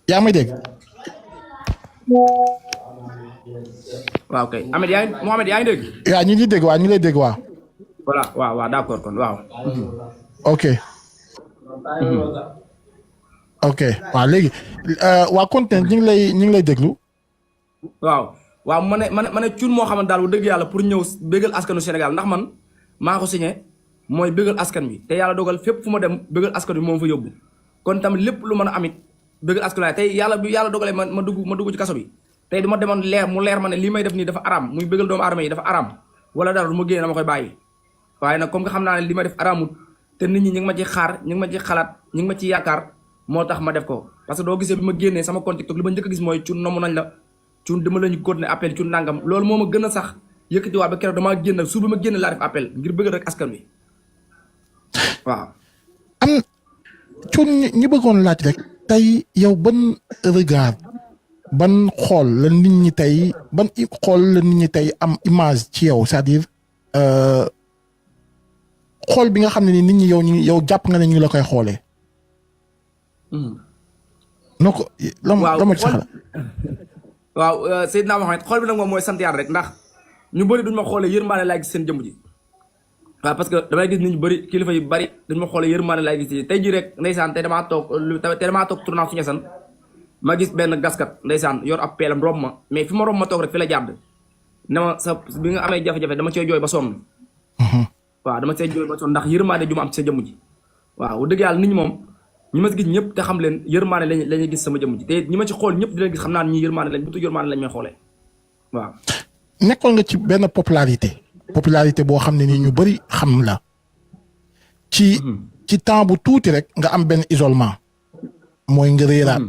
yaa ngi may dégg. waaw kay Ahmed Mohamed yaa ngi dégg. yaa ñu ngi dégg waa ñu ngi lay dégg waa. voilà waaw d'accord kon waaw. ok. ok waaw léegi waa content ñu ngi lay déglu. waaw ma ne cuun moo xamante daal bu dëgg yàlla pour ñëw bégal askanu Sénégal ndax man maa ko signé mooy bégal askan bi te yàlla dogal fépp fu ma dem bégal askan bi moom fa yóbbu kon tamit lépp lu mën a amit bégal askan bi tey yàlla bi yàlla dogalee ma dugg ci kaso bi tey du ma demoon mu leer ma ne lii may def nii dafa araam muy bégal doomu aadama yi dafa araam wala dara du ma génne dama koy bàyyi waaye nag comme nga xam naa ne li may def araamut te nit ñi ñu ngi ma ci xaar ñu ngi ma ci xalaat ñu ngi ma ci yaakaar moo tax ma def ko parce que doo gisee bi ma génnee sama compte TikTok li ma njëkk a gis mooy cuun nomm nañ la cuun dama lañu continuer appel cuun nangam loolu moo ma gën a sax yëkkati waa ba keroog damaa génn suur bi ma génn laa def appel ngir bëgg rek askan wi waaw. am cuun ñi bëggoon laaj rek tey yow ban regard ban xool la nit ñi tey am image ci yow c'est-à-dire xool bi nga xam ne ni nit ñi yow jàpp nga ne ñu la koy xoolee. noo ko la ma ci xalaat. waaw Seydina Mohamed xool bi nag moom mooy sant yàlla rek ndax ñu bëri duñ ma xoolee yërmaane laay gis seen jëmm ji waaw parce que damay gis nit ñu bëri kilifa yu bëri duñ ma xoolee yërmaane laay gis tey jii rek ndeysaan tey damaa toog tournant suñu san ma gis benn gaskat ndeysaan yor ab peelam romb ma mais fi ma romb ma toog rek fi la jàdd ne ma sa bi nga amee jafe-jafe dama cee jooy ba sonn waaw dama cee jooy ba sonn ndax yërmaane ju ma am ci sa jëmm ji waaw dëgg yàlla nit ñi moom ñi ma si gis ñëpp te xam leen yërmaane lañuy gis sama jëmm ji te ñi ma ci xool ñëpp di leen gis xam naa ne ñi yërmaane lañ butu yërmaane lañ may xoolee waaw. nekkoon nga ci benn popularité boo xam ne nii ñu bëri xam la ci temps bu tuuti rek nga am benn isolement mooy nga réeraat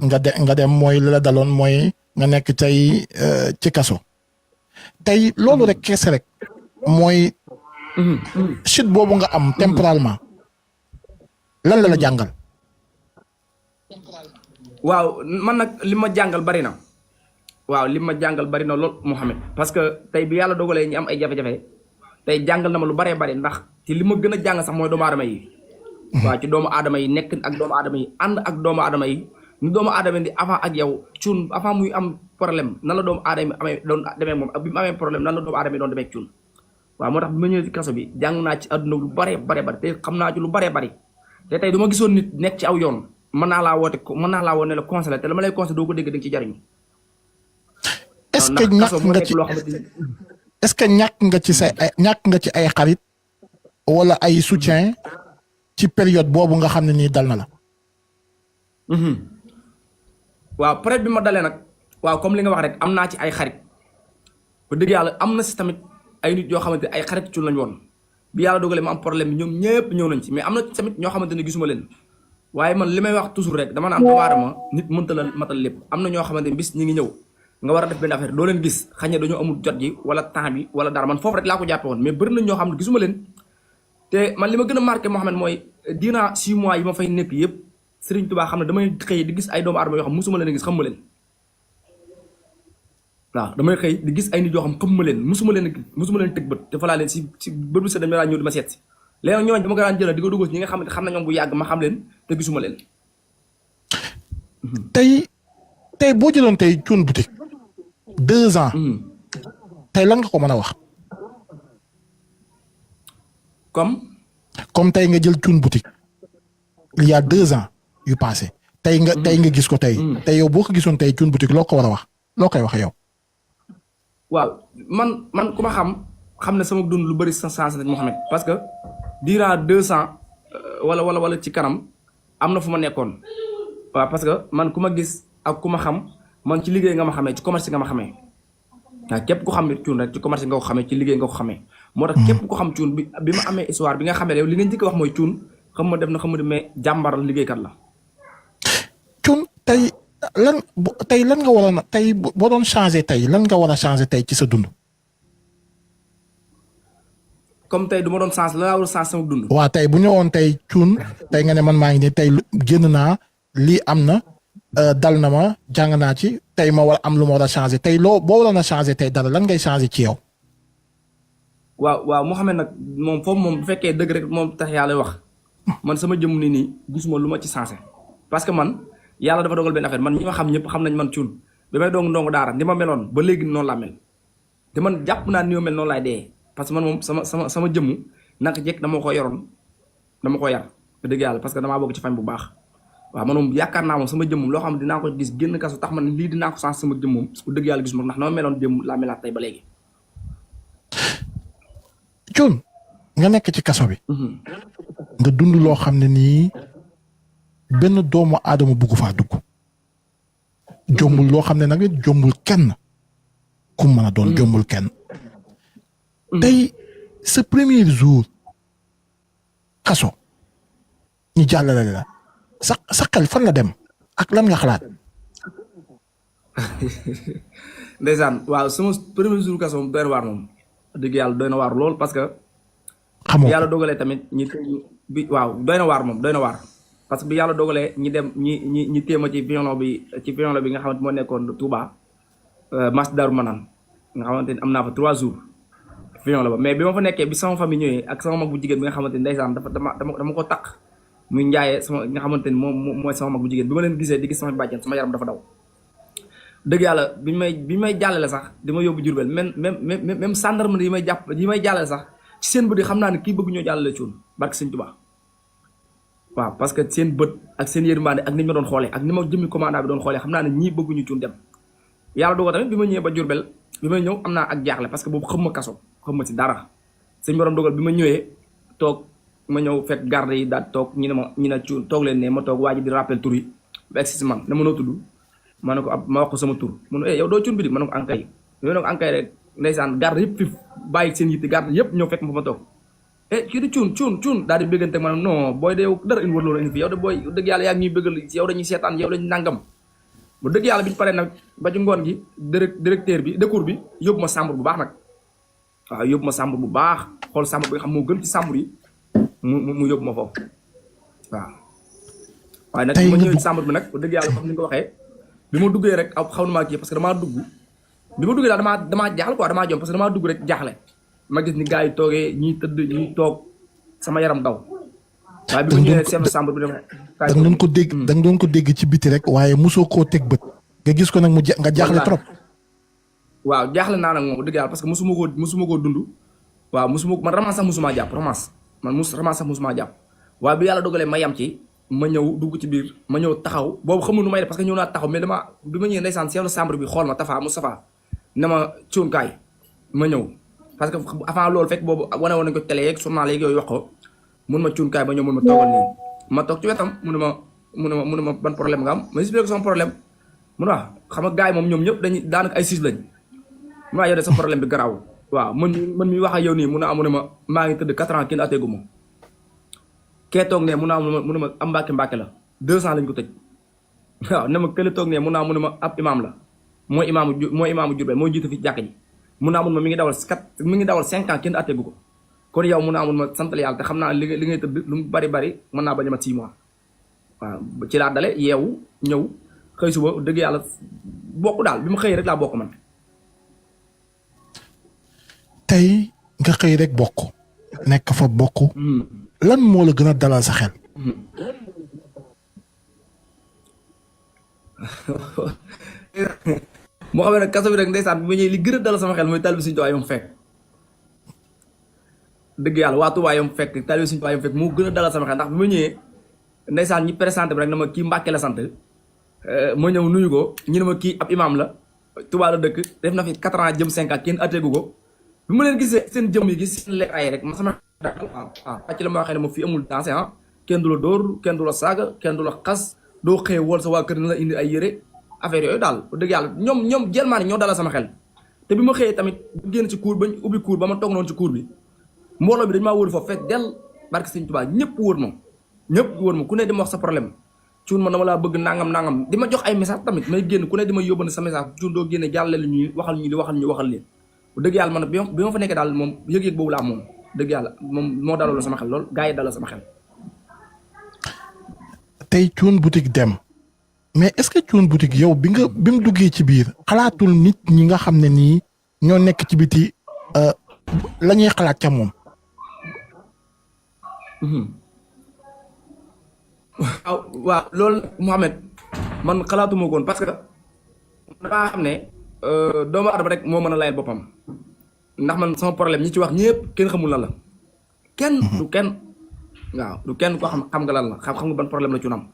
nga dem mooy la daloon mooy nga nekk tey ci kaso tey loolu rek keese rek mooy chute boobu nga am temporairement lan la jàngal. waaw man nag li ma jàngal bari na waaw li ma jàngal bari na lool Mouhamed parce que tey bi yàlla dogalee ñu am ay jafe-jafe tey jàngal na ma lu baree bari ndax ci li ma gën a jàng sax mooy doomu aadama yi waaw ci doomu aadama yi nekk ak doomu aadama yi ànd ak doomu aadama yi ñu doomu aadama di avant ak yow cuun avant muy am problème nan la doomu aadama amee doon demee moom ak bi mu amee problème nan la doomu aadama yi doon demee cuun waaw moo tax bi ma ñëwee ci kaso bi jàng naa ci àdduna lu baree bari te xam naa ci lu baree bari te tey du ma gisoon nit nekk ci aw yoon mën naa laa woo ne la conseiller te la ma lay conseiller doo ko dégg da nga ci jariñ. est-ce que ñàkk nga ci ay xarit wala ay soutien ci période boobu nga xam ne nii dal na la. waaw période bi ma dalee nag waaw comme li nga wax rek am naa ci ay xarit ba dëgg yàlla am na si tamit ay nit yoo xamante ne ay xarit ci lañ woon bi yàlla dogalee ma am problème bi ñoom ñëpp ñëw nañ ci mais am na tamit ñoo xamante ne gisuma leen. waaye man li may wax toujours rek dama naan doomu aadama nit mënta la matal lépp am na ñoo xamante ne bis ñi ngi ñëw nga war a def benn affaire doo leen gis xañ ne dañoo amul jot ji wala temps bi wala dara man foofu rek laa ko jàppe woon mais bëri na ñoo xam ne gisuma leen te man li ma gën a marqué Mouhamed mooy durant 6 mois yi ma fay nekk yëpp Serigne Touba xam ne damay xëy di gis ay doomu aadama yoo xam musuma leen gis xamuma leen waaw damay xëy di gis ay nit yoo xam xamuma leen musuma leen tëg bët te fa laa leen si bët bu set dama laa ñëw di ma seet si léegi ñooñu dama ko daan jël di ko dugg ñi nga xam ne xam na ñoom bu yàgg ma xam leen te gisuma leen. tey boo jëloon tey Thioune Boutique 2 ans. tey lan nga ko mën a wax. comme tey nga jël Thioune Boutique il y a 2 ans yu passé tey nga gis ko tey. tey yow boo ko gisoon tey Thioune Boutique loo ko war a wax loo koy wax yow. waaw man ku ma xam ne sama dund lu bëri sa sens nañ Mouhamed parce que durant 2 ans wala ci kanam am na fu ma nekkoon waaw parce que man ku ma gis ak ku ma xam man ci liggéey nga ma xamee ci commerce nga ma xamee waaw képp ku xam Thioune rek ci commerce nga ko xamee ci liggéey nga ko xamee moo tax képp ku xam Thioune bi ma amee histoire bi nga xamee yow li nga njëkk wax mooy Thioune xam ma def na xam ma mais jàmbar la liggéeykat la. Thioune tey lan nga waroon a tey boo doon changé tey lan nga war a changé tey ci sa dund. comme tey du ma doon changé la laa war a changé sama dund. waaw tey bu ñëwoon tey Thioune tey nga ne man maa ngi nii tey génn naa lii am na dal na ma jàng naa ci tey ma war am lu ma war a changé tey boo waroon a changé tey dara lan ngay changé ci yow. waaw Mouhamed nag moom foofu moom bu fekkee dëgg rek moom tax yàlla wax man sama jëmm nii gisuma lu ma ci sensé parce que man yàlla dafa dogal benn affaire man ñi ma xam ñëpp xam nañ man cuun bi may doon ndongo daara ni ma meloon ba léegi noonu laa mel te man jàpp naa ni ma mel noonu laay dee parce que man moom sama jëmm naka jekk dama ko yoroon dama ko yar dëgg yàlla parce que damaa bokk ci fañ bu baax waaw man moom yaakaar naa moom sama jëmm loo xam ne dinaa ko gis génn kaso tax man lii dinaa ko sens sama jëmm moom su dëgg yàlla gis ma ndax na ma meloon jëmm laa melaat tey ba léegi Thione nga nekk ci kaso bi nga dund loo xam ne nii benn doomu aadama bugg faa dugg jombul loo xam ne nag jombul kenn ku mën a doon jombul kenn tey sa premier jour kaso ñu jàllale la sa xel fan la dem ak lan nga xalaat ndeysaan waaw sama premier jour kaso moom doy na waar moom dëgg yàlla doy na waar lool parce que xamoo yàlla dogalee tamit ñi bi waaw doy na waar moom doy na waar parce que bi yàlla dogalee ñi dem ñi téema ci violon bi nga xamante moo nekkoon Touba mas Darou Manane nga xamante ni am naa fa 3 jours violon ba mais bi ma fa nekkee bi sama famille ñëwee ak sama mag bu jigéen bi nga xamante ni ndeysaan dama ko taq muy njaayee sama nga xamante ni moom mooy sama mag bu jigéen bi ma leen gisee di gis sama bàjjen sama yaram dafa daw dëgg yàlla bi may jàllale sax di ma yóbbu Jurbel même gendarme yi may jàpp yi may jàllale sax ci seen bët yi xam naa ne kii bëgg ñoo jàllale Thione barke Sëñ Tuubaa waaw parce que seen bët ak seen yërmande ak ni ñu ma doon xoolee ak ni ma jëmmi commandant bi doon xoolee xam naa ne ñii bëgguñu Thione dem yàlla dogal tamit bi ma ñëwee ba Jurbel bi may ñëw am naa ak jaaxle parce que boobu xam ma kaso xam ma ci dara sëñ borom dogal bi ma ñëwee toog ma ñëw fekk garde yi daal toog ñu ne Thione toog leen ne ma toog waa ji di rappel tur yi ba egsi si man ne ma noo tudd ma ne ko ma wax ko sama tur mu ne yow doo Thione bi di ma ne ko ankay yooyu ne ko ankay rek ndeysaan garde yëpp fi bàyyi seen yitte garde yëpp ñëw fekk ma fa ma toog kii di Thione daal di bëggante ma ne non booy de yow dara indi war loolu indi fi yow de booy dëgg yàlla yaa ngi ñuy bëggal yow dañuy seetaan yow dañuy nangam bu dëgg yàlla bi ñu paree nag ba ci ngoon gi directeur bi décour bi yóbbu ma chambre bu baax nag waaw yóbbu ma chambre bu baax xool chambre bi nga xam moo gën ci chambre yi mu yóbbu ma foofu waaw waaye nag ma ñëwee ci chambre bi nag bu dëgg yàlla comme ni nga ko waxee bi ma duggee rek xaw na maa kii parce que damaa dugg bi ma duggee daal damaa jaaxle quoi damaa jom parce que damaa dugg rek jaaxle ma gis ni gars yi toogee ñiy tëdd ñiy toog sama yaram daw waaye bi ma ñëwee chef de chambre bi dafa da nga doon ko dégg da nga doon ko dégg ci biti rek waaye mosoo koo teg bët nga gis ko nag nga jaaxle trop waaw jaaxle naa nag moom dëgg yàlla parce que mosuma koo dund waaw man ramas sax mosumaa jàpp ramas sax mosumaa jàpp waaye bi yàlla dogalee ma yam ci ma ñëw dugg ci biir ma ñëw taxaw boobu xamul nu may def parce que ñëw naa taxaw mais bi ma ñëwee ndeysaan chef de chambre bi xool ma Tafa Moustapha ne ma Thione kaay ma ñëw parce que avant loolu fekk boobu wane woon nañ ko télé yeeg journal yeeg yooyu wax ko mun ma Thione kaay ba ñëw mun ma toogal nii ma toog ci wetam mu ne ma ban problème nga am ma expliqué ko sama problème mun waa xam nga gars yi moom ñoom ñëpp dañuy daanaka ay siis lañ mun waa yow de sa problème bi garaaw waaw man mi wax ak yow nii mun a amu ne ma maa ngi tëdd 4 ans kenn atteegu ma kee toog ne mun a mu ne ma am mbàkke la 200 lañ ko tëj waaw ne ma kële toog ne mun naa mu ne ma ab imaam la mooy imaamu Jurbel mooy jiitu fi jàkk ji mun naa mun ma mi ngi dawal 5 ans kenn atteegu ko kon yow mun naa mun ma santal yàlla te xam naa li ngay tëdd lu mu bari mën naa bañ a mat 6 mois waaw ci laa dale yeewu ñëw xëy suba dëgg yàlla bokk daal bi ma xëyee rek laa bokk man tey nga xëy rek bokk nekk fa bokk lan moo la gën a dalal sa xel moo xam ne nag kaso bi rek ndeysaan bi ma ñëwee li gën a dalal sama xel mooy taalibe Sëñ Tuubaa yom fekk dëgg yàlla waa Tuubaa yom fekk taalibe Sëñ Tuubaa yom fekk moo gën a dalal sama xel ndax bi ma ñëwee ndeysaan ñi présenté bi rek na ma kii Mbàkke la sant ma ñëw nuyu ko ñu ne ma kii ab imaam la Tuubaa la dëkk def na fi 4 ans jëm 5 ans kenn atteegu ko bi ma leen gisee seen jëm yi gis seen lekk ay rek ma sama daal waaw pàcc la ma waxee ne ma fii amul dansé kenn du la dóor kenn du la saaga kenn du la xas doo xëy wool sa waa kër na la indi ay yére affaire yooyu daal dëgg yàlla ñoom jelmaa ni ñoo dalal sama xel te bi ma xëyee tamit génn ci cour bañ ubbi cour ba ma toog noonu ci cour bi mbooloo bi dañ maa wóor foofu fekk del barke Sëñ Tuubaa ñëpp wóor ma ku ne di ma wax sa problème Thione man dama laa bëgg nangam di ma jox ay message tamit may génn ku ne di ma yóbbane sa message Thione doo génne jàllale lu ñuy waxal ñu waxal leen dëgg yàlla man bi ma fa nekkee daal moom yëg-yëg boobu laa moom dëgg yàlla moom moo dalaloon sama xel lool gars yi dalal sama xel tey Thione Boutique dem mais est-ce que Thione Boutique yow bi mu duggee ci biir xalaatul nit ñi nga xam ne nii ñoo nekk ci biti la ñuy xalaat ca moom waaw loolu Mouhamed man xalaatuma ko woon parce que damaa xam ne doomu aadama rek moo mën a layal boppam ndax man sama problème ñi ci wax ñëpp kenn xamul lan la kenn du kenn waaw du kenn koo xam nga lan la xam nga ban problème la ci am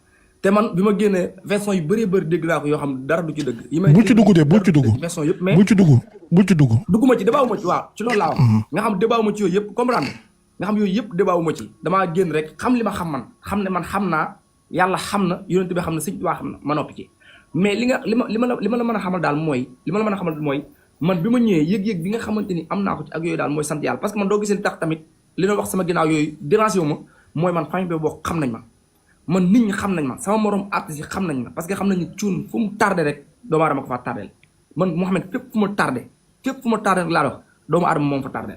te man bi ma génnee version yu bëree bëri dégg naa ko yoo xam dara du ci dëgg. yi may bul ci dugg de bul ci dugg version yëpp mais bul ci dugg bul ci dugg. dugguma ci débaawuma ci waaw ci loolu laa wax. nga xam débaawuma ci yooyu yëpp comprendre nga xam yooyu yëpp débaawuma ci damaa génn rek xam li ma xam man xam ne man xam naa yàlla xam na yonent bi xam na sëñ Tuubaa xam na ma noppi ci mais li ma la mën a xamal daal mooy man bi ma ñëwee yëg-yëg bi nga xamante ni am naa ko ci ak yooyu daal mooy sant yàlla parce que man doo gisee tax tamit li doon wax sama ginnaaw yooyu dérangé wu ma mooy man famille bi bokk xam nañ ma man nit ñi xam nañ ma sama morom artiste yi xam nañ ma parce que xam nañ ni cuun fu mu tardé rek doomu aadama ko fa tardé man Mouhamed fépp fu ma tardé rek laa wax doomu aadama moom fa tardé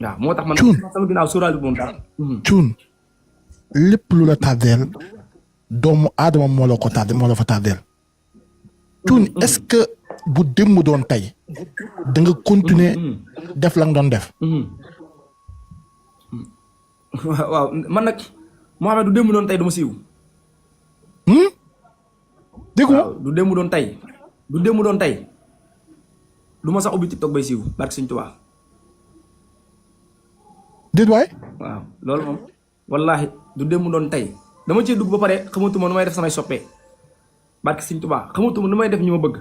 waaw moo tax man sama ginnaaw sóoraale bi moom daal cuun lépp lu la tardeel doomu aadama moo la ko tardé moo la fa tardeel cuun est-ce que bu démb doon tey da nga continuer def la nga doon def waaw man nag Mouhamed du démb doon tey du ma siiw déggu waaw du démb doon tey du ma sax ubbi TikTok bay siiw barke Sëñ Tuubaa déet waay waaw loolu moom wallaahi du démb doon tey dama cee dugg ba pare xamatuma nu may def samay soppee barke Sëñ Tuubaa xamatuma nu may def ñu ma bëgg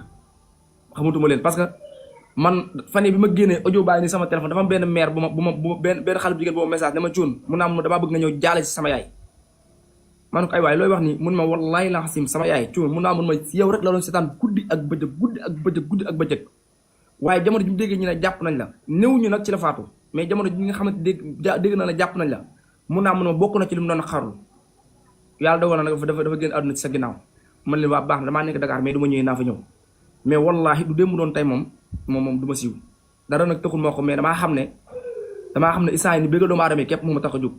xamatuma leen parce que man fan yi bi ma génnee audio bàyyi ni sama téléphone dafa am benn mère bu ma benn xale bu jigéen bu ma message dama cuun mun naa mun damaa bëgg nga ñëw jaale si sama yaay man ko ay waay looy wax nii mun ma wallaahi la xasim sama yaay cuun mun naa mun ma yow rek la doon seetaan guddi ak bëccëg waaye jamono ji mu déggee ñu ne jàpp nañ la néew ñu nag ci la faatu mais jamono ji nga xamante dégg na la jàpp nañ la mun naa mun ma bokk na ci li mu doon xarul yàlla dogal na nag dafa génn àdduna ci sa ginnaaw man leen waa baax na damaa nekk Dakar mais du ma ñëwee naa fa ñëw mais wallaahi du démb doon tey moom du ma siiw dara nag taxul moo ko mais damaa xam ne instant yi ni bëgg doomu aadama képp moo ma tax a jóg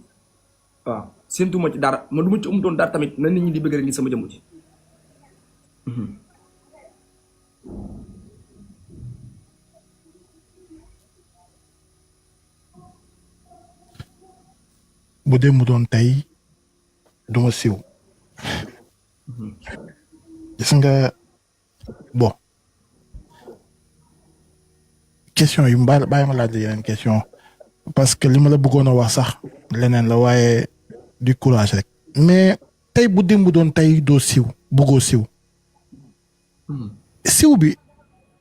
waaw séentuma ci dara man du ma ci doon dara tamit na nit ñi di bëgg rek ni sama jëmm ci bu démb doon tey du ma siiw gis nga bon question yu bàyyi ma laaj la yeneen question parce que li ma la bëggoon a wax sax leneen la waaye du courage rek mais tey bu démb doon tey doo siiw bëggoo siiw siiw bi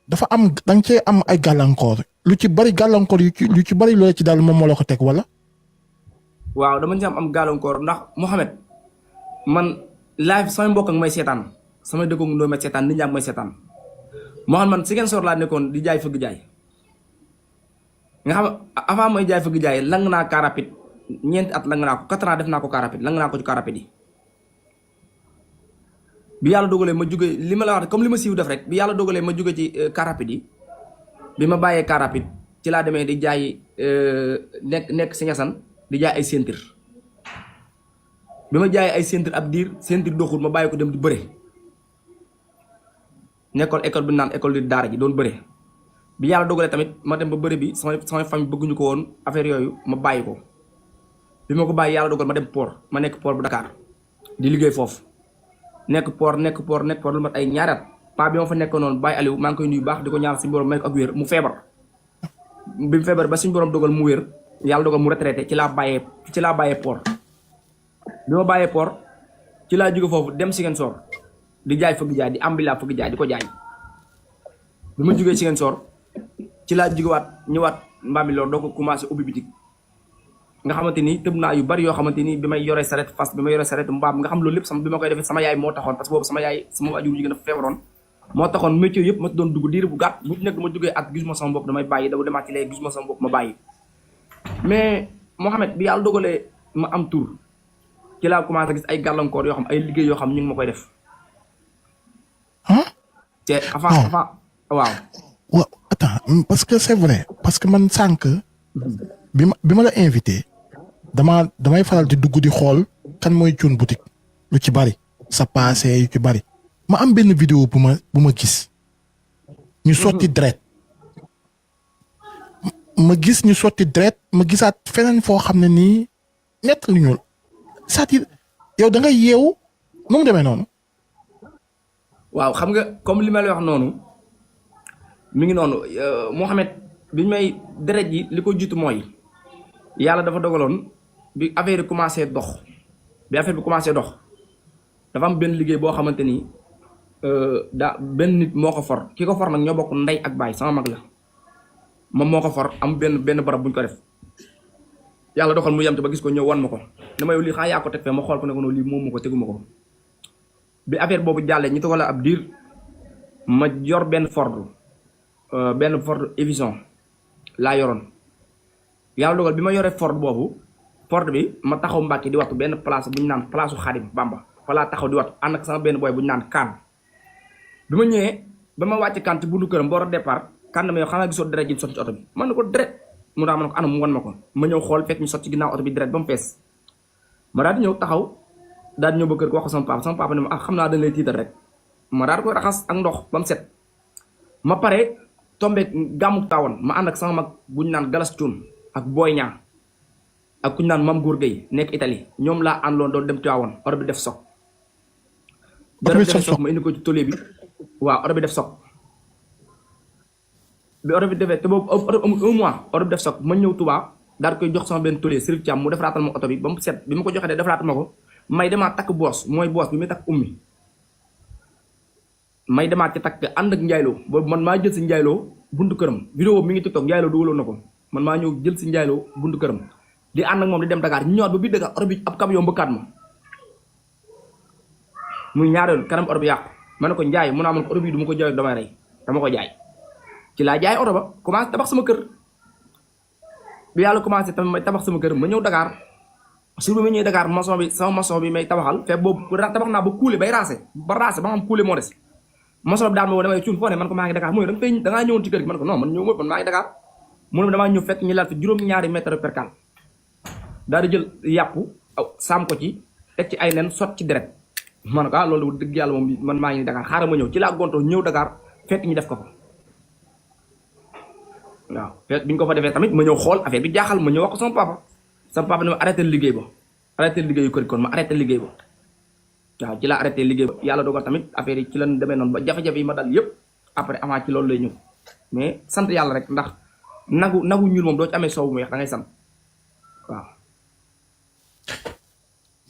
dafa am danga cee am ay gàllankoor lu ci bari gàllankoor lu ci bari loola ci daal moom moo la ko teg wala waaw dama ci am gàllankoor ndax Mouhamed man live samay mbokk ak may seetaan samay dëkkoog ndoo may seetaan nit ñaa may seetaan Mouhamed man si ngeen soor laa nekkoon di jaay fëgg jaay nga xam avant may jaay fëgg jaay lang naa car rapide ñeenti at lang naa ko 4 ans def naa ko car rapide lang naa ko ci car rapide yi bi yàlla dogalee ma jóge li ma la wax comme li ma siiw def rek bi yàlla dogalee ma jóge ci car rapide yi bi ma bàyyee car rapide ci laa demee di jaay nekk si ñasan di jaay ay ceinture bi ma jaayee ay ceinture ab diir ceinture doxul ma bàyyi ko dem di bëre nekkoon école bi naan école di daara ji doon bëre bi yàlla dogalee tamit ma dem ba bëre bi samay famille bëgguñu ko woon affaire yooyu ma bàyyi ko bi ma ko bàyyi yàlla dogal ma dem port ma nekk port bu Dakar di liggéey foofu nekk port lu mat ay ñaari at paa bi ma fa nekkoon noonu Baye Aliou maa ngi koy nuyu baax di ko ñaan suñu borom may ko ak wér mu feebar bi mu feebar ba suñu borom dogal mu wér yàlla dogal mu retraité ci laa bàyyee port bi ma bàyyee port ci laa jóge foofu dem Ziguinchor di jaay fëgg jaay di ambila fëgg jaay di ko jaay bi ma jógee Ziguinchor ci laa jógewaat ñëwaat Mbambilor doo ko commencé ubbi bitik nga xamante ni tëb naa yu bari yoo xamante ni bi may yore saret fas bi may yore saret mbaam nga xam loolu lépp sama bi ma koy defee sama yaay moo taxoon parce que boobu sama yaay sama waajur jigéen dafa feebaroon moo taxoon métier yëpp ma doon dugg diir bu gàtt bu nekk dama jógee at gisuma sama bopp damay bàyyi dama demaat ci léegi gisuma sama bopp ma bàyyi mais Mouhamed bi yàlla dogalee ma am tur ci laa commencé gis ay gàllankoor yoo xam ay liggéey yoo xam ñu ngi ma koy def te avant waaw attends parce que c'est vrai parce que man sànq bi ma la invité damay faral di dugg di xool kan mooy Thioune Boutique lu ci bari sa passé yu ci bari ma am benn vidéo bu ma gis ñu sotti deret ma gis ñu sotti deret ma gisaat feneen foo xam ne nii nett lu ñu c'est-à-dire yow da nga yeewu nu mu demee noonu. waaw xam nga comme li ma lay wax noonu mi ngi noonu Mouhamed biñ may deret ji li ko jiitu mooy yàlla dafa dogaloon bi affaire yi commencé dox bi affaire bi commencé dox dafa am benn liggéey boo xamante ni daa benn nit moo ko for ki ko for nag ñoo bokk ndey ak baay sama mag la moom moo ko for am benn barab buñ ko def yàlla doxal mu yem te ba gis ko ñëw wan ma ko dama yow lii xaa yaa ko teg fee ma xool ko ne ko noonu lii moom ma ko teguma ko bi affaire boobu jàllee ñu togal ab diir ma yor benn Ford Vision laa yoroon yàlla dogal bi ma yoree Ford boobu Ford bi ma taxaw Mbàkke di wattu benn place bu ñu naan place Xaadim Bamba fa laa taxaw di wattu ànd ak sama benn boy bu ñu naan kaan bi ma ñëwee ba ma wàcc kaan ci buntu këram boo war a départ kaan dama yow xanaa gisoo deret ji sotti ci oto bi man na ko deret mu daa ma ne ko anam mu wan ma ko ma ñëw xool fekk ñu sotti ci ginnaaw oto bi deret ba mu fees ma daal di ñëw taxaw daal di ñëw ba kër ko wax ko sama papa ne ma xam naa dañ lay tiital rek ma daal di koy raxas ak ndox ba mu set ma pare tombé gàmmu taawoon ma ànd ak sama mag bu ñu naan Galas Cuun ak Boy Ñaa ak ku ñu naan Mam Góor Gueye nekk Italie ñoom laa àndoon doon dem Tiwaawoon oto bi def soog. oto bi def soog ma indi ko ci tolé bi waaw oto bi def soog bi oto bi defee te boobu oto amul 1 mois oto bi def soog ma ñëw Touba daal koy jox sama benn tolé Sërif Thiam mu defaraatal ma oto bi ba mu set bi ma ko joxee de defaraatal ma ko may demaat takk boos mooy boos bi muy takk ummi. may demaat ci takk ànd ak njaayloo boobu man maa jël si njaayloo buntu këram vidéo mi ngi TikTok njaayloo dugaloon na ko man maa ñëw jël si njaayloo buntu këram di ànd ak moom di dem Dakar ñu ñëwaat ba biir Dakar oto bi ab camion mbëkkaat ma muy ñaareelu kanam oto bi yàqu ma ne ko njaay mun naa man ko oto bi du ma ko jaay damay rey dama ko jaay ci laa jaay oto ba commencé tabax sama kër bi yàlla commencé tamit may tabax sama kër ma ñëw Dakar sur bi ma ñëwee Dakar maçon bi sama maçon bi may tabaxal fekk boobu tabax naa ba kuule bay raase ba nga xam kuule moo des maçon bi daal ma woo damay cuun foo ne man ko maa ngi Dakar mu ne da ngaa ñëwoon ci kër gi man ko non man ñëw man maa ngi Dakar mu ne damaa ñëw fekk ñu laal fi juróom-ñaari mètre percal daal di jël yàpp saam ko ci teg ci ay nen sot ci deret man ko loolu dëgg yàlla moom man maa ngi Dakar xaaral ma ñëw ci laa gontoo ñëw Dakar fekk ñu def ko fa waaw fekk bi ñu ko fa defee tamit ma ñëw xool affaire bi jaaxal ma ñëw wax ko sama papa ne ma arrêté liggéey ba arrêté liggéeyu kër kon ma arrêté liggéey ba waaw ci laa arrêté liggéey ba yàlla dogal tamit affaire yi ci lañ demee noonu ba jafe-jafe yi ma dal yëpp après avant ci loolu lay ñëw mais sant yàlla rek ndax nagu ñuul moom doo ci amee soow bu weex da ngay sant waaw.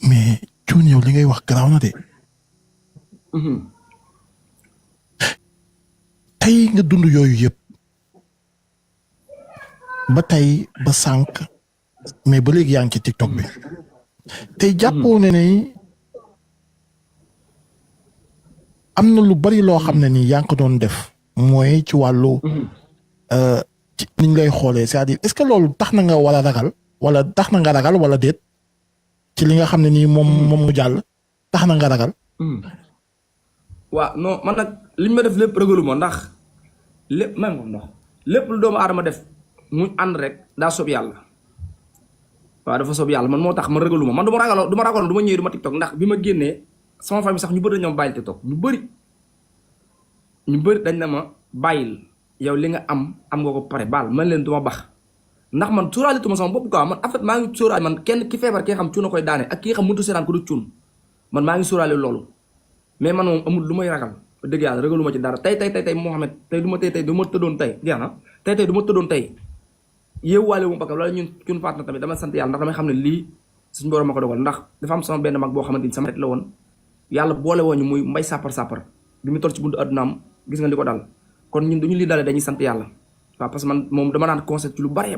mais cuun yow li ngay wax garaaw na de. tey nga dund yooyu yëpp ba tey ba sànq mais ba léegi yaa ngi ci TikTok bi tey jàppoo ne ni am na lu bari loo xam ne nii yaa ngi ko doon def mooy ci wàllu ci niñ lay xoolee c'est-à-dire est-ce que loolu tax na nga war a ragal wala tax na nga ragal wala déet ci li nga xam ne nii moom mu jàll tax na nga ragal. waaw non man nag liñ ma def lépp ragaluma ndax lépp même ko ndox lépp lu doomu aadama def mu ànd rek daa soob yàlla waaw dafa soob yàlla man moo tax man ragaluma man du ma ragaloon du ma ñëwee du ma TikTok ndax bi ma génnee sama famille sax ñu bëri dañoo bàyyil TikTok ñu bëri dañ na ma bàyyil yow li nga am nga ko pare baal man leen du ma bax ndax man sóoraale tuma sama bopp quoi man en fait maa ngi sóoraale man kenn ki feebar ki nga xam cuun a koy daane ak ki nga xam mënut a seetaan ko du cuun man maa ngi sóoraale loolu mais man moom amul lu may ragal dëgg yàlla ragaluma ci dara tey Mouhamed tey du ma tey du ma tëddoon tey jeex na tey du ma tëddoon tey yéewuwaale wu ma bakka loolu ñun cuun faat na tamit dama sant yàlla ndax damay xam ne lii suñu borom ma ko dogal ndax dafa am sama benn mag boo xamante ni sama ret la woon yàlla boole woon ñu muy mbay sàppar bi mu toll ci buntu addunaam gis nga li ko dal kon ñun duñu lii dalee dañuy sant yàlla waaw parce que man moom dama naan concept ci lu bari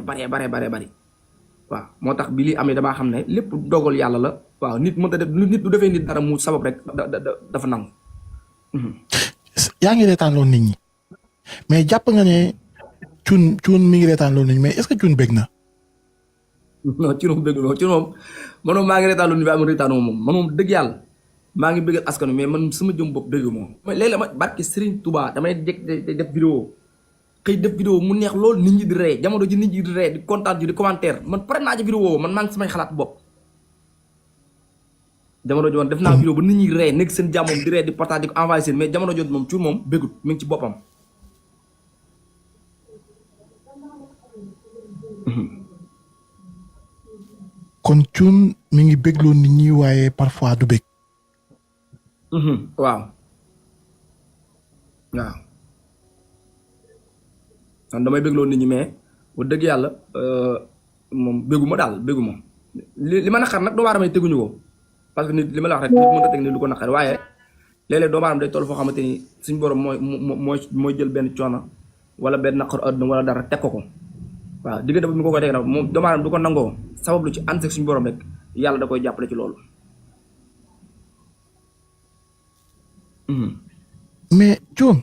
waaw moo tax bi lii amee damaa xam ne lépp dogal yàlla la waaw nit mënta def nit du defee nit dara mu sabab rek dafa nangu. yaa ngi reetaan loolu nit ñi mais jàpp nga ne cuun mi ngi reetaan loolu nit ñi mais est-ce que cuun bëgg na. non cuun moom bëgg na cuun moom man moom maa ngi reetaan loolu nit ñi amul reetaan moom man moom dëgg yàlla maa ngi bëggal askan wi mais man sama jëm bopp dëgg moom. léeg-léeg ma barki Serigne Touba damay def vidéo xëy def vidéo mu neex lool nit ñi di ree jamono ji nit ñi di ree di kontaan ji di commentaire man pare naa ci vidéo man maa ngi samay xalaat bopp jamono ji woon def naa vidéo ba nit ñi ree nekk seen jàmmam di ree di partage di ko envoyé seen mais jamono jooju moom cuun moom bëggut mi ngi ci boppam. kon Thioune mi ngi bégloo nit ñi waaye parfois du bég. waaw waaw man damay bégloo nit ñi mais bu dëgg yàlla moom béguma daal béguma li ma naqar nag doomu aadama yi teguñu ko parce que nit li ma la wax rek nit mën a teg ni lu ko naqar waaye léeg-léeg doomu aadama day toll foo xamante ni suñ borom mooy jël benn coono wala benn naqar àdduna wala dara teg ko waaw diggante bu mi ko koy teg nag moom doomu aadama du ko nangoo sabab lu ci ànd ak suñu borom rek yàlla da koy jàppale ci loolu. mais Thioune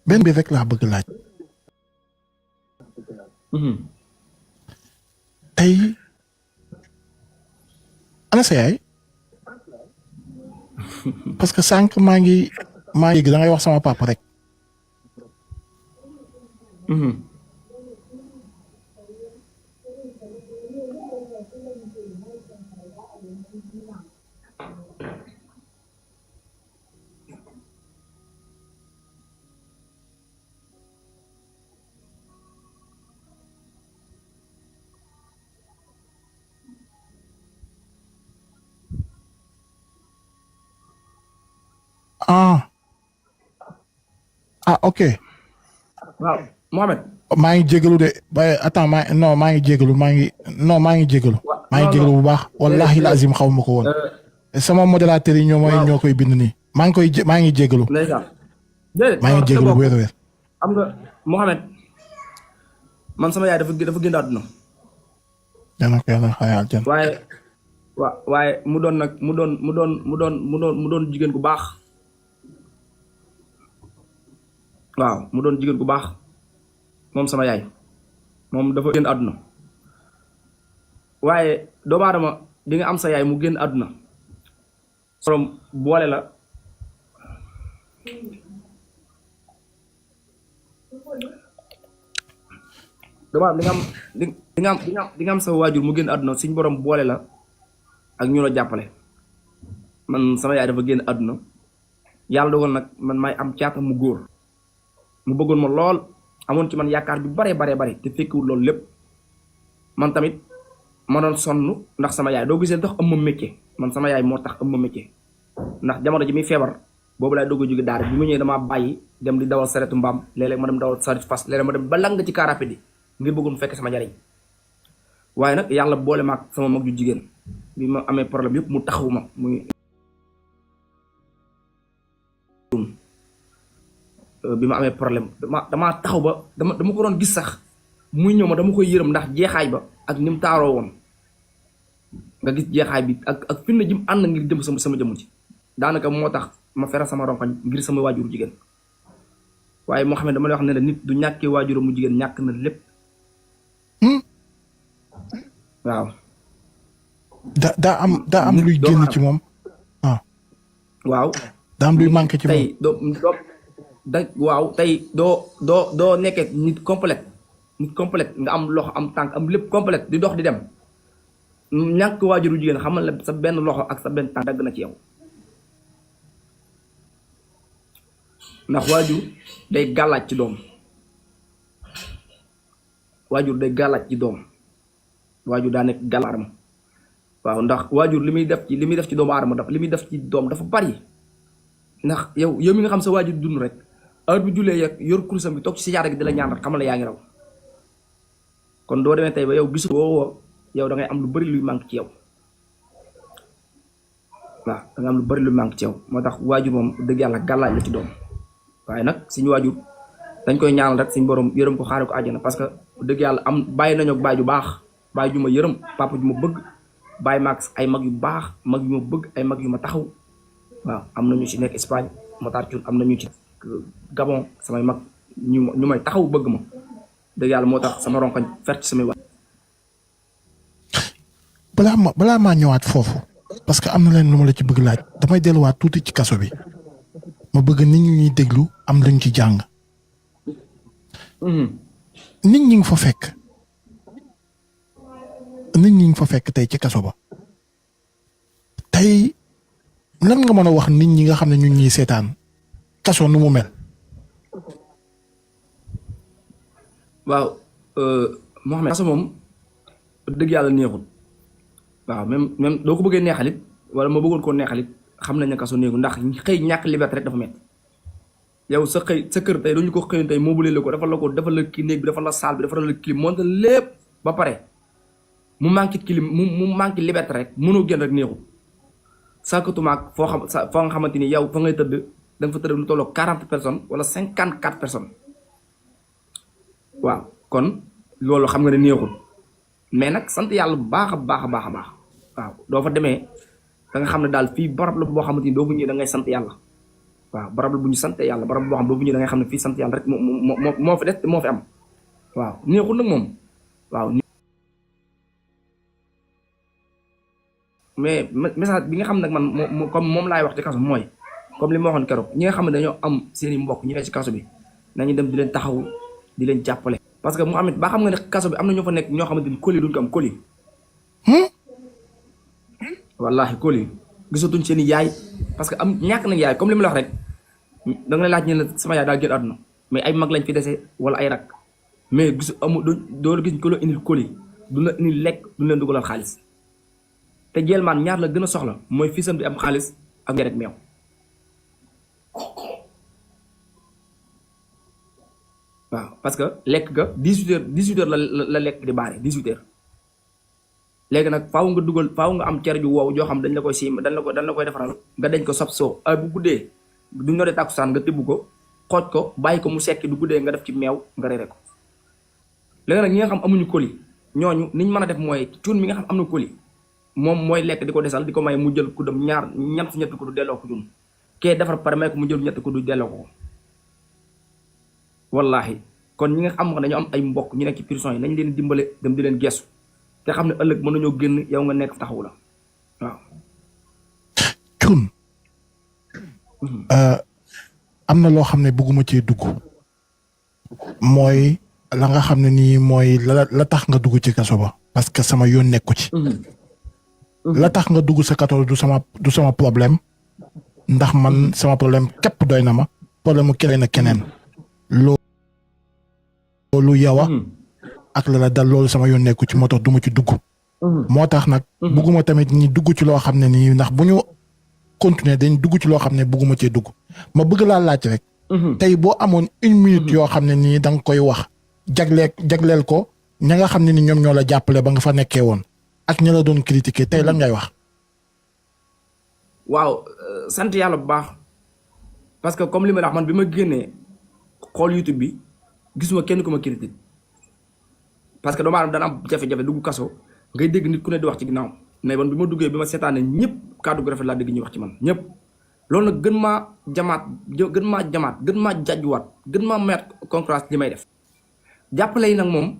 benn bi rek laa bëgg laaj. tey ana sa yaay parce que sànq maa ngi da ngay wax sama papa rek. Ok. waaw Mohamed. maa ngi jégalu de ba attends maa ngi jégalu maa ngi jégalu bu baax wallahi lazim xaw ma ko woon sama modérateur yi ñoo koy bind nii maa ngi jégalu maa ngi jégalu wér wér am nga Mohamed man sama yaay dafa génn àdduna dana ko yàlla xayal jën waaye mu doon jigéen gu baax waaw mu doon jigéen gu baax moom sama yaay moom dafa génn àdduna waaye doomu aadama di nga am sa yaay mu génn àdduna borom boole la doomu aadama di nga am sa waajur mu génn àdduna suñ borom boole la ak ñu la jàppale man sama yaay dafa génn àdduna yàlla dogal nag man may am caata mu góor mu bëggoon ma lool amoon ci man yaakaar ju bare te fekkiwul loolu lépp man tamit ma doon sonn ndax sama yaay doo gisee tax am ma métier man sama yaay moo tax am ma métier ndax jamono ji muy feebar boobu laay doog a jóge daara bi mu ñëwee damaa bàyyi dem di dawal saretu mbaam léeg-léeg ma dem dawal saret fas léeg-léeg ma dem ba lang ci car rapide ngir bëggoon fekk sama njariñ waaye nag yàlla boole ma ak sama mag ju jigéen bi ma amee problème yëpp mu taxawu ma muy bi ma amee problème damaa taxaw ba dama ko doon gis sax muy ñëw ma dama koy yërëm ndax jeexaay ba ak ni mu taaroo woon nga gis jeexaay bi ak fin na jim ànd ngir jëm sama jëmm ci daanaka moo tax ma feral sama ronkoñ ngir sama waajuru jigéen waaye moo xam ne dama lay wax ne la nit du ñàkkee waajuru mu jigéen ñàkk na lépp waaw daa am luy génn ci moom waaw daa am luy manqué ci moom waaw tey doo nekkee nit complète nga am loxo am tànk am lépp complète di dox di dem ñàkk waajuru jigéen xamal la sa benn loxo ak sa benn tànk dagg na ci yow ndax waajur day gàllaaj ci doom waajur daa nekk gàllaarma waaw ndax waajur li muy def ci doomu aadama li muy def ci doom dafa bari ndax yow mi nga xam sa waajur dund rek heure bu jullee yeeg yor kurusam bi toog ci sijaada gi di la ñaan rek xamal la yaa ngi raw kon doo demee tey ba yow gisu woo yow da ngay am lu bari luy manque ci yow waaw da nga am lu bari luy manque ci yow moo tax waajur moom dëgg yàlla gàllaaj la ci doom waaye nag suñu waajur dañ koy ñaanal rek suñu borom yërëm ko xaare ko àjjana parce que dëgg yàlla am bàyyi nañu ak baay ju baax baay ju ma yërëm papa ju ma bëgg bàyyi maag ay mag yu baax mag yu ma bëgg ay mag yu ma taxaw waaw am na ñu ci nekk Espagne Matar Thioune am na ñu ci Gabon samay mag ñu may taxaw bëgg ma dëgg yàlla moo tax sama ronkoñ fer ci samay wax. balaa maa ñëwaat foofu parce que am na leen lu ma la ci bëgg laaj damay delluwaat tuuti ci kaso bi ma bëgg nit ñuy déglu am luñ ci jàng. nit ñi nga fa fekk tey ci kaso ba tey lan nga mën a wax nit ñi nga xam ne ñu ñuy seetaan kaso nu mu mel. waaw Mohamed kaso moom dëgg yàlla neexul waaw même doo ko bëggee neexalit wala ma bëggoon koo neexalit xam nañ ne kaso néegu ndax xëy ñàkk liberté rek dafa métti yow sa xëy sa kër tey dañu ko xëyoon tey moobule la ko defal la kii néeg bi defal la salle bi defal la clim monte lépp ba pare mu manqué clim mu manqué liberté rek mënoo génn rek neexu sàkkatumaak foo nga xamante ni yow fa ngay tëdd da nga fa tëdd lu tolloo 40 personnes wala 54 personnes waaw kon loolu xam nga ne neexul mais nag sant yàlla bu baax a baax a baax a baax waaw doo fa demee da nga xam ne daal fii barab la boo xamante ni doo fa ñëwee da ngay sant yàlla waaw barab la bu ñu sante yàlla barab boo xam doo fa ñëwee da ngay xam ne fii sant yàlla rek moo fi des moo fi am waaw neexul nag moom waaw. mais message bi nga xam nag man comme moom laay wax ci kaso mooy comme li ma waxoon keroog ñi nga xam ne dañoo am seen i mbokk ñu ne ci kaso bi nañu dem di leen taxaw di leen jàppale. parce que Mouhamed ba xam nga ne kaso bi am na ñoo fa nekk ñoo xamante ni colis duñ ko am colis. wallaahi colis gisatuñ seen i yaay parce que am ñàkk nañ yaay comme li ma la wax rek da nga lay laaj ñu ne sama yaay daa génn àdduna mais ay mag lañ fi dese wala ay rak mais gisu amul doo gis ko la indil colis du la indil lekk du leen dugalal xaalis. te jelmaan ñaar la gën a soxla mooy fiisam di am xaalis ak rek meew waaw parce que lekk ga 18 heures la lekk di baare 18 heures léegi nag faaw nga am cere ju wow joo xam dañ la koy siim dañ la koy defaral nga dañ ko sob soo ay bu guddee du ñoree tàkkusaan nga tibb ko xooj ko bàyyi ko mu sekki du guddee nga def ci meew nga reere ko léegi nag ñi nga xam amuñu colis ñooñu niñ mën a def mooy cuun mi nga xam am na colis moom mooy lekk di ko desal di ko may mu jël kuddam ñetti kuddu delloo ko jun kee defar pare may ko mu jël ñetti kuddu delloo ko wallahi kon ñi nga xam ne dañoo am ay mbokk ñu nekk ci prison yi nañ leen dimbale dem di leen gestu te xam ne ëllëg mën nañoo génn yow nga nekk taxawu la waaw. Cuun am na loo xam ne bëgguma cee dugg mooy la nga xam ne nii mooy la tax nga dugg ci kaso ba parce que sama yoon nekku ci. la tax nga dugg sa kaso du sama problème ndax man sama problème képp doy na ma problème mu keneen ak keneen loolu yow ak la dal loolu sama yoon nekku ci moo tax du ma ci dugg. moo tax nag bugguma tamit ñi dugg ci loo xam ne nii ndax bu ñu continuer dañ dugg ci loo xam ne bugguma cee dugg ma bëgg laa laaj rek. tey boo amoon 1 minute yoo xam ne nii da nga koy wax jagleel ko ña nga xam ne ni ñoom ñoo la jàppale ba nga fa nekkee woon. ak ña la doon critiquer tey lan ngay wax. waaw sant yàlla bu baax parce que comme li ma la wax man bi ma génnee xool YouTube bi gisuma kenn ku ma critique parce que doomu aadama dana am jafe-jafe dugg kaso ngay dégg nit ku ne di wax ci ginnaaw mais man bi ma duggee bi ma seetaanee ñëpp kàddu gu rafet laa dégg ñuy wax ci man ñëpp. loolu nag gën maa jamaat gën maa jàjjuwaat gën maa mayaat concurrence li may def jàppale yi nag moom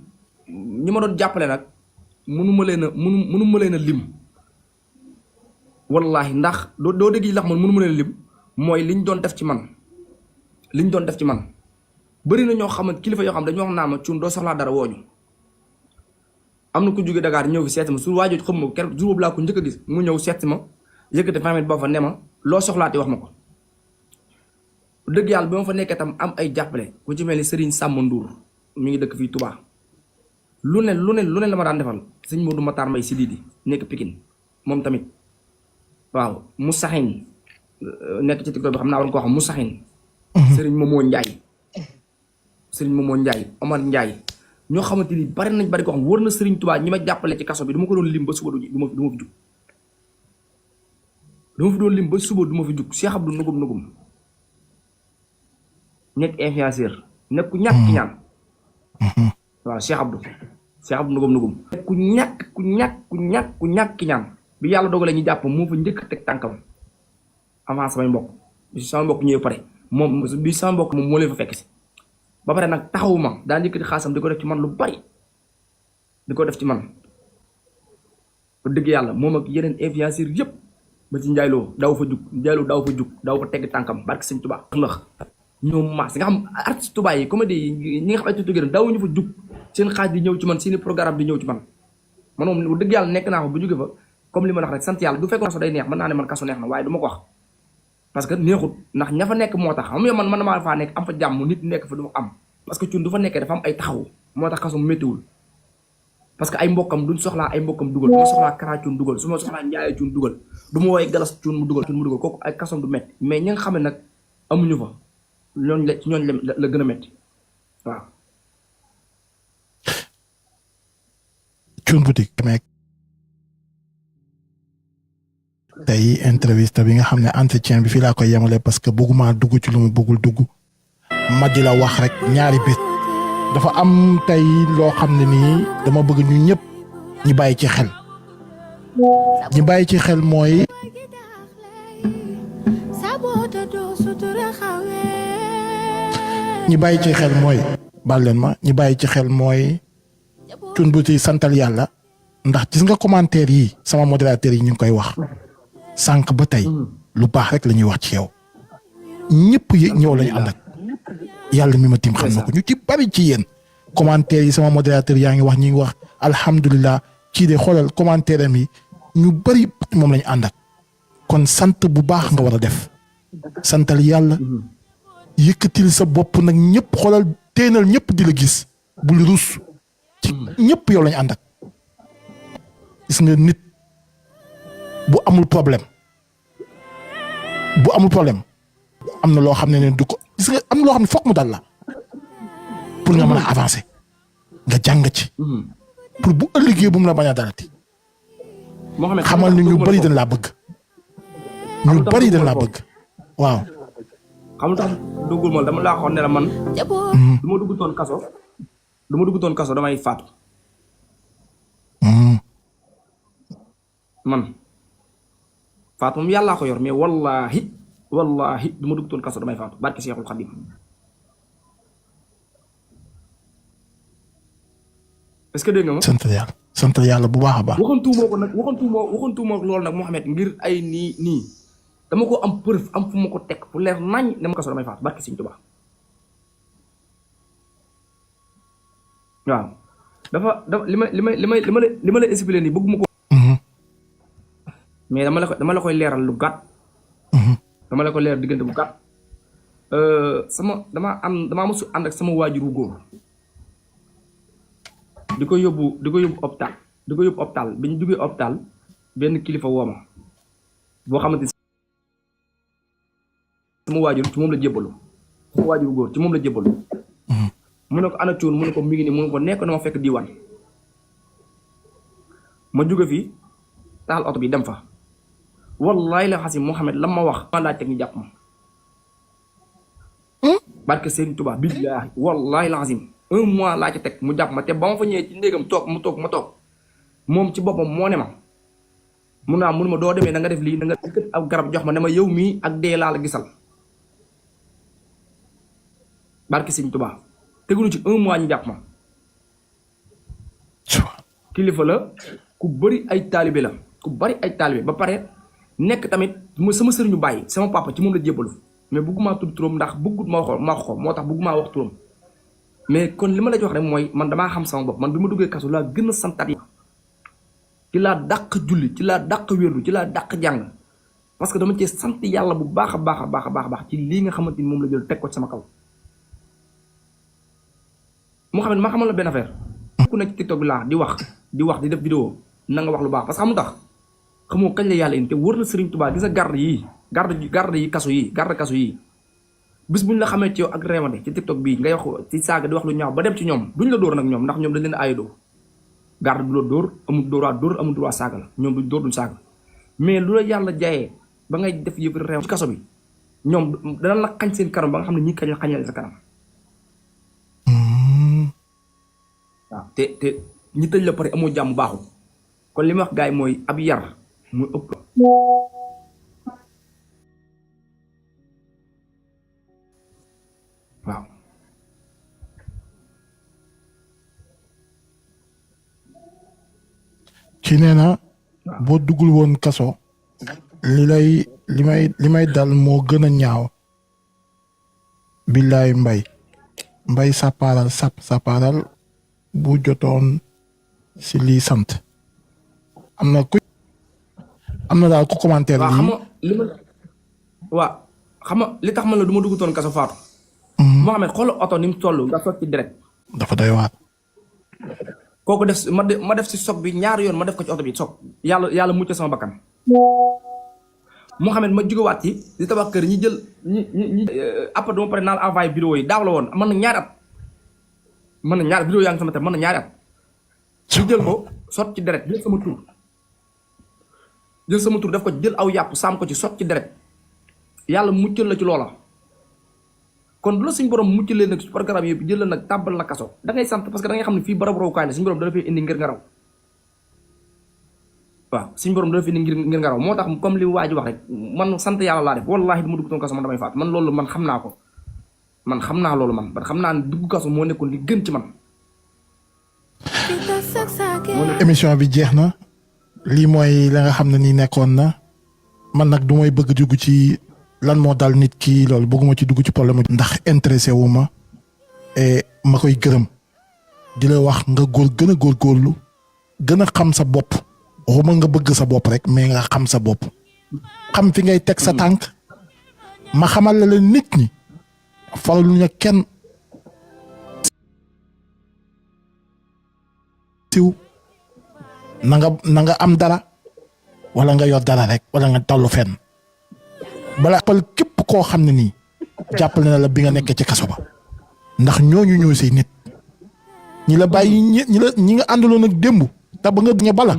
ñi ma doon jàppale nag. mënuma leen a lim wallahi ndax doo dégg yi lax man mënuma leen a lim mooy liñ doon def ci man bëri na ñoo xam ne kilifa yoo xam dañoo wax naa ma Cuun doo soxlaa dara wooñu am na ku jóge Dakar ñëw fi seet ma su waajoo xam ma keroog jour boobu laa ko njëkk a gis mu ñëw seet ma yëkkati famille ba fa ne ma loo soxlaati wax ma ko dëgg yàlla bi ma fa nekkee tam am ay jàppale ku ci mel ni Serigne Samba Ndour mi ngi dëkk fii Touba lu ne la ma daan defal sëñ Modou Matar Mbay Sididi nekk Pikine moom tamit waaw mu saxin nekk ci TikTok bi xam naa war nga koo xam mu saxin sëriñ Momo Ndiaye Omar Ndiaye ñoo xamante ni bari ko xam wër na Sëriñ Tuubaa ñi ma jàppale ci kaso bi du ma ko doon lim ba suba du ma fi jug dama fi doon lim ba suba du ma fi jug Cheikh Abdou nugum nekk influenceur nekk ku ñàkk ki ñaan waaw Cheikh Abdou nugum ku ñàkk ki ñaan bi yàlla dogalee ñu jàpp moo fa njëkk teg tànkam avant samay mbokk bi sama mbokk ñëwee pare moom bi sama mbokk moom moo leen fa fekk si ba pare nag taxawuma daa njëkkati xaasam di ko def ci man lu bari di ko def ci man ba dëgg yàlla moom ak yeneen influenceurs yëpp ba ci njaayloo daaw fa jug daaw fa tegg tànkam barke sëñ Tuubaa lëx ñoom maas nga xam artiste Tuubaa yi comédie yi ñi nga xam ay tutugéen daaw ñu fa jug seen xaaj di ñëw ci man seeni programme di ñëw ci man moom dëgg yàlla nekk naa fa bu jóge fa comme li ma wax rek sant yàlla du fekkoon kaso day neex mën naa ne man kaso neex na waaye du ma ko wax parce que neexut ndax ña fa nekk moo tax xam nga man maa faa nekk am fa jàmm nit nekk fa du fa am parce que Cuun du fa nekkee dafa am ay taxaw moo tax kaso mu méttiwul parce que ay mbokkam duñ soxlaa ay mbokkam dugal su ma soxlaa Kara Cuun dugal su ma soxlaa Njaay Cuun dugal du ma woowee Galas Cuun mu dugal kooku ay kasom du métti mais ñi nga xam ne nag amuñu fa ñooñu la gën a métti waaw. Cuun boutique mais tey entreviste bi nga xam ne entretien bi fii laa koy yemale parce que bëgguma dugg ci lu mu bëggul dugg ma di la wax rek ñaari bés dafa am tey loo xam ne nii dama bëgg ñu ñëpp ñi bàyyi ci xel mooy ñi bàyyi ci xel mooy baal leen ma ñi bàyyi ci xel mooy Cuun Boutique santal yàlla ndax gis nga commentaire yi sama modérateur yi ñu ngi koy wax sànq ba tey lu baax rek la ñuy wax ci yow ñëpp ñëw lañu ànd ak yàlla mi ma tim xam na ko ñu ci bari ci yéen commentaire yi sama modérateur yaa ngi wax ñi ngi wax alhamdulilah kii de xoolal commentaire am yi ñu bari moom lañu ànd ak kon sant bu baax nga war a def santal yàlla yëkkatil sa bopp nag ñëpp xoolal teenal ñëpp di la gis bul rus ci ñëpp yow lañu ànd ak gis nga nit bu amul problème am na loo xam ne du ko gis nga am na loo xam ne foog mu dal la pour nga mën a avancer nga jàng ci pour bu ëllëgee bu mu la bañ a dalati xamal ni ñu bari dañ laa bëgg waaw. xam nga tax duggul ma dama laa waxoon ne la man. du ma dugg toon kaso damay faatu. man faatu moom yàllaa ko yor mais wallaahi du ma dugg toon kaso damay faatu barke Seexul Xadim. est-ce que dégg nga ma. sant yàlla bu baax a baax. waxantuuma ko loolu nag Mouhamed ngir ay nii. dama ko am preuve am fu ma ko teg fu leer nañ ne ma kaso damay faatu barke Sëñ Tuubaa waaw dafa li ma la expliqué nii bëgguma ko mais dama la koy leeral lu gàtt dama la koy leeral diggante bu gàtt damaa mësu ànd ak sama waajuru góor di ko yóbbu hôpital bi ñu duggee hôpital benn kilifa wooma boo xamante sama waajur ci moom la jébbalu sama waajur góor ci moom la jébbalu mu ne ko ana Cuun mu ne ko mi ngi nii mu ne ko nekk na ma fekk diiwaan ma jóge fii taal oto bi dem fa wallahi la xasim Mouhamed lam ma wax ma laaj teg ñu jàpp ma barke Sëriñ Tuubaa billaahi wallahi la xasim 1 mois laa ci teg mu jàpp ma te ba ma fa ñëwee ci ndégam ma toog moom ci boppam moo ne ma mun naa mun ma doo demee da nga def lii da nga kët ab garab jox ma ne ma yow mii ak dee laa la gisal barke Sëriñ Tuubaa tegulu ci 1 mois ñu jàpp ma kilifa la ku bëri ay taalibe ba pare nekk tamit sama sëriñu bàyyi sama papa ci moom la jébbalu mais bëgguma tudd turam ndax bëggut ma wax ko moo tax bëgguma wax turam mais kon li ma la jox rek mooy man damaa xam sama bopp man bi ma duggee kaso laa gën a santaat yi ci laa dàq julli ci laa dàq wérdu ci laa dàq jàng parce que dama cee sant yàlla bu baax a baax ci lii nga xamante ni moom la jël teg ko ci sama kaw moo xam ne ma xamal la benn affaire ku nekk ci TikTok bi laa di wax di def vidéo na nga wax lu baax parce que xamu tax xamoo kañ la yàlla indi te wër na Serigne Touba gis nga garde yi kaso yi bis buñ la xamee ci yow ak réewande ci TikTok bii ngay wax ci saaga di wax lu ñaaw ba dem ci ñoom duñ la dóor nag ñoom ndax ñoom dañ leen aaye dóor garde du la dóor amul dóor amul droit saaga la ñoom duñ dóor duñ saaga mais lu la yàlla jaayee ba ngay def yëf réew ci kaso bi ñoom dana la xañ seen kanam ba nga xam ne ñi kañ la xañal sa kanam waaw te ñi tëj la pare amoo jàmm baaxul kon li ma wax gars yi mooy ab yar muy ëpp waaw ci nee na boo duggul woon kaso li may dal moo gën a ñaaw billaay mbay sàppaaral bu jotoon si lii sant am na daal ku commentaire waaw xam nga li tax man la du ma dugg toon kaso faatu Mohamed xoolal oto ni mu toll nga sotti direct dafa doy waat kooku def ma def si soog bi ñaari yoon ma def ko ci oto bi soog yàlla mucc sama bakkan. Mouhamed ma jugewaat ci di tabax kër ñi jël ñi après dama pare naal envoyé vidéo yi daaw la woon mën na ñaari at mën na ñaari vidéo yaa ngi sama te mën na ñaari at ñu jël ko sot ci deret jël sama tur def ko jël aw yàpp saam ko ci sot ci deret yàlla muccal la ci loola kon bu la suñ borom muccal leen nag ci programme yëpp jël la nag tàbbal la kaso da ngay sant parce que da ngay xam ne fii barab rawukaay la suñu borom dana fay indi ngir nga raw waaw suñu borom dana fi indi ngir nga raw moo tax comme li waa ji wax rek man sant yàlla laa def wallaahi du ma dugg toon kaso man damay faat man loolu man xam naa ko man xam naa loolu man xam naa ne dugg kaso moo nekkoon li gën ci man. émission bi jeex na lii mooy la nga xam ne nii nekkoon na man nag du may bëgg dugg ci lan moo dal nit ki loolu bëgguma ci dugg ci problème ndax intéressé wu ma et ma koy gërëm di la wax nga gën a góorgóorlu gën a xam sa bopp waxuma nga bëgg sa bopp rek mais nga xam sa bopp xam fi ngay teg sa tànk ma xamal la leen nit ñi faralu ñu kenn siw na nga am dara wala nga yor dara rek wala nga tollu fenn bala pal képp koo xam ne nii jàppale na la bi nga nekkee ci kaso ba ndax ñooñu ñoo say nit ñi la bàyyi ñi nga àndaloon ak démb te ba nga ñe bala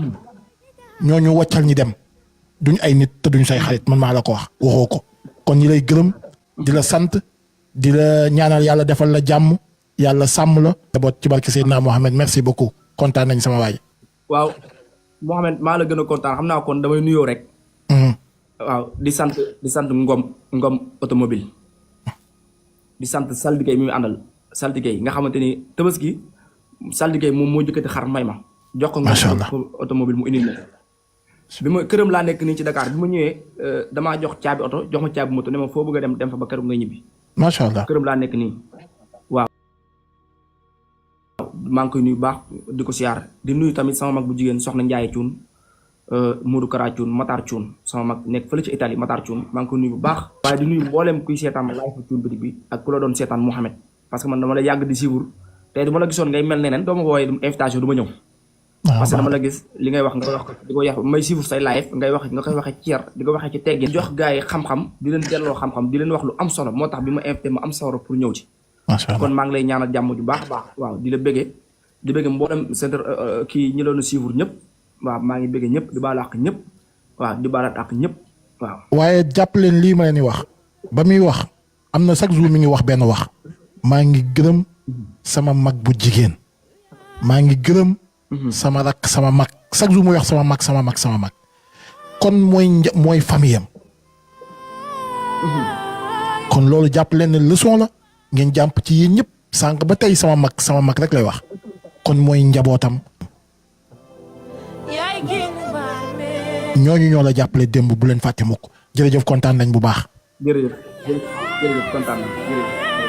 ñooñu wàccal ñi dem duñ ay nit te duñ say xarit man maa la ko wax waxoo ko kon ñi lay gërëm di la sant di la ñaanal yàlla defal la jàmm yàlla sàmm la te boot ci barke Seydina Mohamed merci beaucoup kontaan nañ sama waay. waaw Mohamed maa la gën a kontaan xam naa kon damay nuyoo rek. waaw di sant Ngom automobile di sant saltige mi mu àndal saltige nga xamante ni tabaski saltige moom moo jëkkati xar may ma. jox ko Ngom automobile mu indi bi ma këram laa nekk nii ci Dakar bi ma ñëwee damaa jox caabi oto jox ma caabi moto ne ma foo bëgg a dem fa ba këram ngay ñibbi. macha allah këram laa nekk nii waaw. maa ngi koy nuyu baax di ko siyaar di nuyu tamit sama mag bu jigéen soxna Ndiaye Thioune Modou Kara Thioune Matar Thioune sama mag nekk fële ci Italie Matar Thioune maa ngi koy nuyu bu baax. waaye di nuyu mboolem kuy seetaan live Thioune Boutique bi ak ku la doon seetaan Mouhamed parce que man dama la yàgg di suivre tey du ma la gisoon ngay mel neneen doo ma woowee invitation du ma ñëw. parce que dama la gis li ngay wax nga wax di ko yàq may suivre say live ngay wax nga koy waxee ci yar di ko waxee ci teggin jox gars yi xam-xam di leen delloo xam-xam di leen wax lu am solo moo tax bi ma invité ma am solo pour ñëw ci. kon maa ngi lay ñaanal jàmm ju baax baax waaw di la bëggee di bëggee mboolem centre kii ñi doon suivre ñëpp waaw maa ngi bëggee ñëpp di baal àq ñëpp waaw di baalaat àq ñëpp waaw. waaye jàpp leen lii ma leen di wax ba muy wax am na chaque jour mi ngi wax benn wax maa ngi gërëm sama mag bu jigéen maa ngi gërëm. sama rak sama mag chaque jour muy wax sama mag kon mooy famille am kon loolu jàpp leen ne leçon la ngeen jàpp ci yéen ñëpp sànq ba tey sama mag rek lay wax kon mooy njabootam ñooñu ñoo la jàppale démb bu leen fàtte mukk jërëjëf kontaan nañ bu baax. jërëjëf kontaan nañ jërëjëf.